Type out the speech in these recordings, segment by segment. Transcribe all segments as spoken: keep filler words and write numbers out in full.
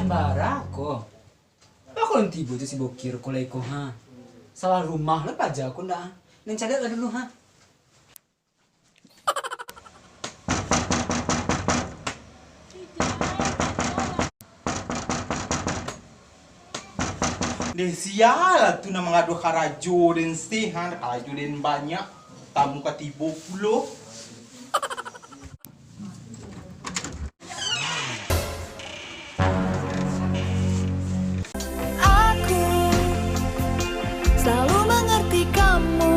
Bara ko? Baa ko nan tibo tu si Bokir ko lai ko, ha? Salah rumah lah paja ko ndak, ha? Nan caliak lah dulu, ha? Deh, sia lah tu nan manggaduah karajo den se, ha, karajo den banyak, tamu ka tibo pulo. Aku selalu mengerti kamu,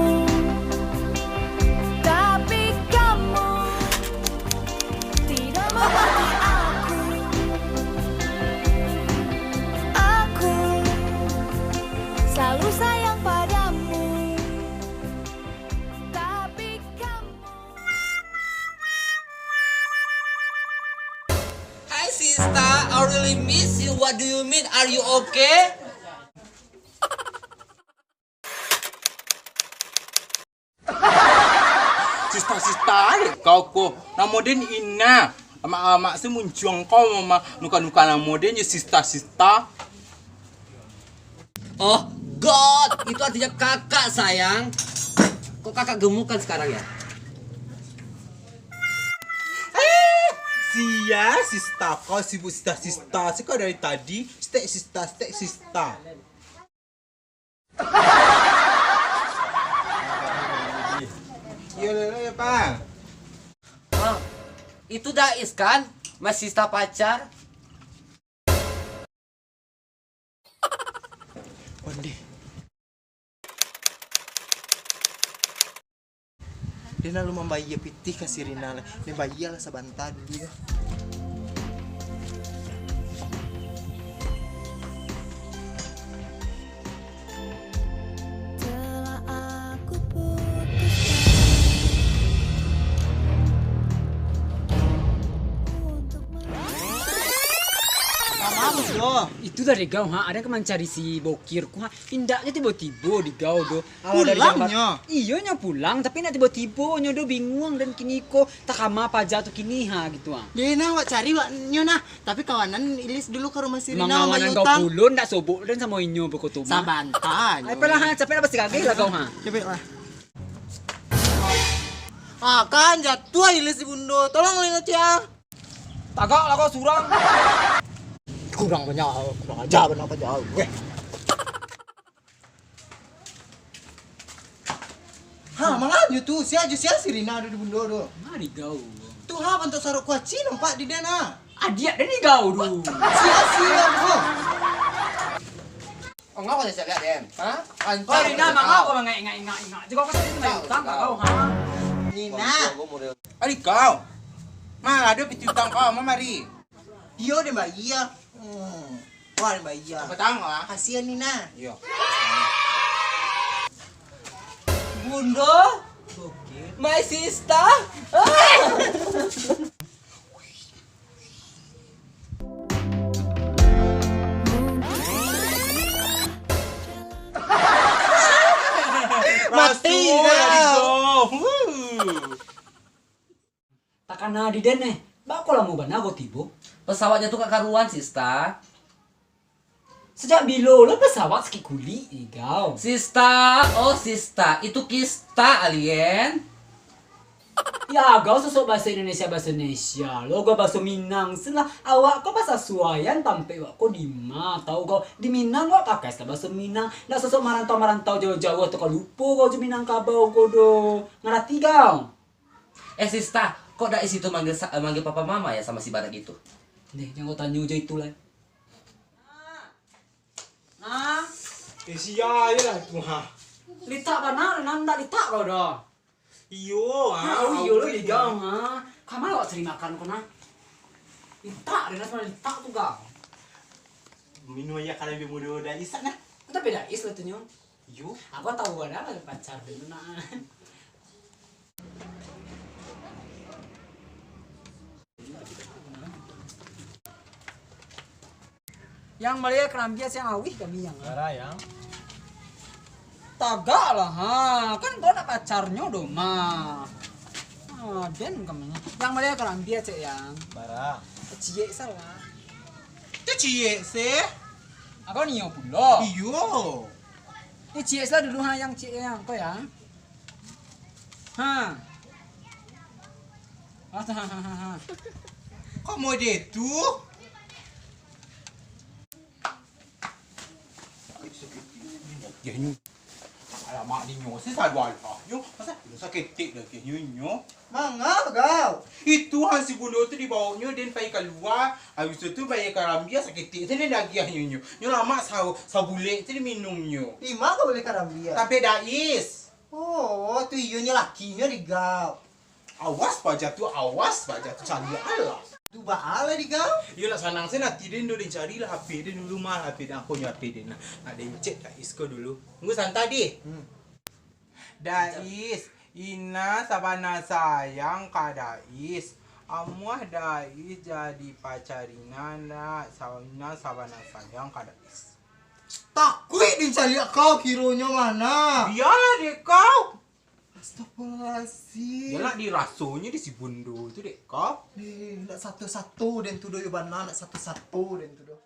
tapi kamu tidak mengerti aku. Aku selalu sayang padamu, tapi kamu. Hi sister, I really miss you. What do you mean? Are you okay? Sista-sista, kau ko. Namo den Ina. Amak-amak se muncuang kau, mama nuka-nuka namo den jo sista-sista. Oh God, itu artinya kakak, sayang. Kok kakak gemuk kan sekarang, ya? Eh, sia, sista kau sibuk sista-sista. Si kau dari tadi, stek sista, stek sista. Iyo, lo, lo, ya, Pak. Ah, itu Dais kan? Masih sista pacar. Onde. Den lalu mambayia pitih ka si Rina lai. Den bayia lah sabanta dulu, yo. Telah aku putuskan untuk men- Itu dari gau, ha, ada ka mancari si Bokir ko, ha. Indak se tibo-tibo di gau do. Pulang nyo? Iyo, nyo pulang, tapi indak tibo-tibo nyo do, binguang den kini ko, takama paja tu kini, ha, gitu, ha. Yo nah, awak cari wak nyo nah. Tapi kawanan ilis dulu ka rumah si Rina, mambayia utang. Mangawanan kau pulo, ndak sobok den samo inyo beko tu mah. Sabanta nyo. Ai, apolah, ha, capek lah, pasti kageh lah kau, ha. Capek lah. Ah, kan jatuah ilis si Bundo. Tolong lah, Cik, ah. Tagak lah kau surang. Kurang banyak, kurang aja bana paja, weh. Ha, manganyo tu, sia jo sia si Rina ado di Bundo tu. Mari gau. Tu ha, bantuak sarok kuaci nampak di den ha. Adiak den di gau tu. Sia-sia tu. Angau ka caliak den. Ha? Kau Rina, mangau kau mangek ingak-ingak-ingak. Jiko kau tadi utang ka kau, ha? Nina. Ari kau. Ma, ado pitih utang kau, ma mari. Iyo, den bayia. Hmm. Wah, den bayia. Patang lah. Kasian Nina. Iyo. Bundo, my sister. Ah! Mati dah. Takana di den eh. Bako lamo bana ko tibo? Pesawatnyo tu ka karuan, Sista. Sajak bilo lah pesawat sakik kulik, Igau? Sista, oh Sista, itu kista, alien. Ya, agau sosok baso Indonesia, baso Indonesia lo, agau baso Minang se lah. Awak ko basasuaian tampek wak ko di ma, tau gau. Di Minang wak pakai se lah baso Minang. Ndak sosok marantau-marantau jauah-jauah tu, kau lupo gau jo Minangkabau ko do. Ngarati gau? Eh, Sista, kok Dais itu manggil sa-, manggil papa mama ya sama si Barat itu? Deh, jan kau tanyo jo itu lai. Nah. Eh, sia je lah tu, ha. Litak bana, nah, ndak litak kau dah. Iyo, ha, oh, iyo lo, di gau, ha. Kama awak cari makan ko, nah. Litak, dia nak litak tu, gau. Minum aja kalau lebih muda dari Isak, nah. Tapi Dais lah tu nyo. Yu. Aku tahu ada lah pacar dulu, nak. Yang maliek karambia siang awih kami yang. Bara, yang. Tagak lah, ha. Kan kau nak pacarnyo do, ma. Ah, den kami. Yang maliek karambia cek yang. Bara. Ciek salah. Tu ciek se. Ako nio pulo. Iyo. Ni ciek se lah dulu ha, yang ciek yang ko yang. Ha. Ha, ha, ha, ha, ha. Kok model tu? Alamak, dinyo se sadoalahnyo. Masa inyo saketek lagi nyo. Manga kau? Itu han si Bundo tu dibaonyo den pai kalua. Habis tu bayia karambia saketek se den agiahnyo. Nyo lamak sa-, sabulek se diminumnyo. Di ma kau bali karambia? Tampek Dais. Oh, tu iyo nyo lakinyo di kau. Awas bak jatuah, awas bak jatuah, caliak lah. Tu baa lah di kau? Iyo lah, sanang se nanti den do, den cari lah H P den dulu mah, H P den, apo nyo H P den nah. Nak den cek Dais ko dulu. Tunggu santa dih. Hmm. Dais, Ina sabana sayang ka Dais. Amuah Dais jadi pacar Ina ndak? Sa-, Ina sabana sayang ka Dais. Takuik den caliak kau kironyo mah nah. Bialah dek kau. Astagfirullahaladzim. Yo lah dirasonyo di si Bundo tu dek kau. Eh, nak sato-sato den tu doh yo bana, nak sato-sato den tu doh.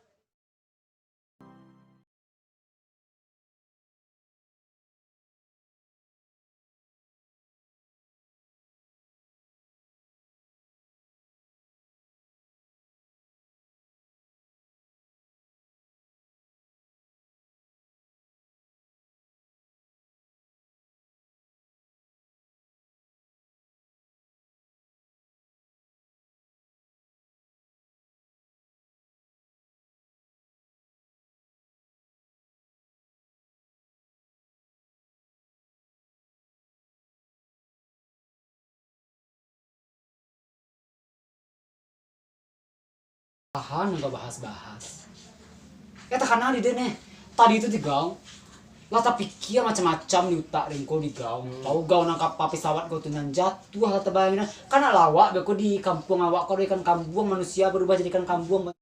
Tahan nan babahas-bahas. Eh, takana di den, eh. Tadi tu di kau, lah tapikia macam-macam di utak den ko di kau. Hmm. Tau kau nan kapa pesawat kau tu nan jatuah lah tabayang nah. Kan nak lawak beko di kampuang awak ko, ikan kambuang, manusia barubah jadi ikan kambuang.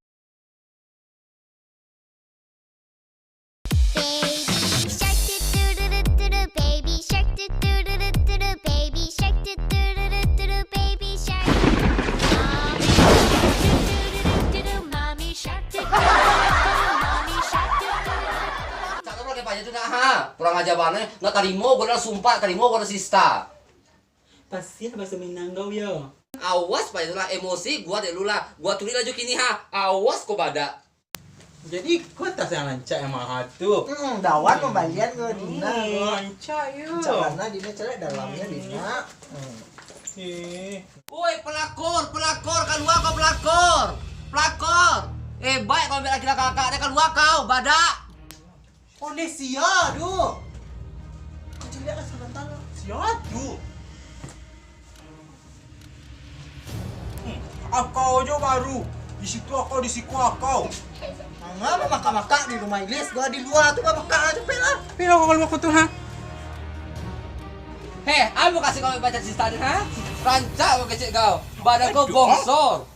Baby shark, do do do do do do, baby shark, do do do do do do, baby shark, do do do do do, baby shark. Mommy shark, do do do do do do, mommy shark, do do do do do, mommy shark, do do do do do. Cak tu pakai paja tu nak, ha? Kurang aja bana, nak tarimo gua nak sumpah, tarimo gua nak sista. Pasiah baso Minang kau yo. Awas, pai tu lah, emosi gua dek lu lah. Gua turuik laju kini ha. Awas ko badak. Jadi, kau tas yang rancak yang maha tu. Hmm, dawan pambalian kau Dina. Hmm, rancak yo. Rancak bana Dina, caliak dalamnyo Dina. Hmm. Eh. Oi, pelakor, pelakor, kalua kau pelakor. Pelakor. Eh, baik kau ambil laki kakak, dia kalua kau, badak. Ondeh sia tu. Kau caliak lah sabanta lah. Sia tu. Hmm, akau jo baru. Di situ akau, di siko akau. Manga mamakak-makak di rumah Ilis, gua di lua tu mamakak lah, capek lah. Tapi lah kau kalua kau tu, ha? Heh, apo kasih kau pacar sista tu, ha? Rancak kau kecek kau. Badan kau bongsor.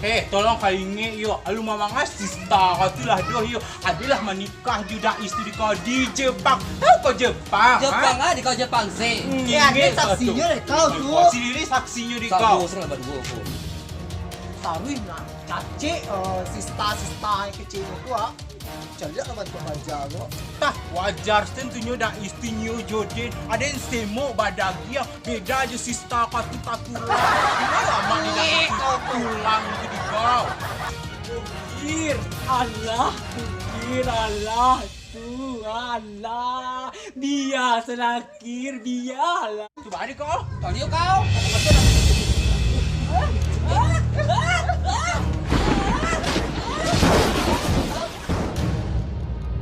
Eh, tolong kau ingek yo, alun mamangah sista kau tu lah doh yo. Adolah manikah jo Dais tu di kau di Jepang. Tahu kau Jepang, ha? Jepang ah, di kau Jepang se. Hmm, eh, ado saksinyo dek kau tu. Sandiri saksinyo di kau. Sabo, surang baduo ko. Taruih nah, cacek, eh, sista-sista yang kecil tu ah. Caliak lah bantuak baja ko. Tah, wajar tentunyo Dais tu nyo jo den. Aden semok badagiang. Beda jo sista kau tu tatulang. Ino lamak ni dah tulang tu di kau. Kir, alah, kir, alah, tu, alah. Bia salah, kir, bia lah. Cubo ado kau. Tolio kau.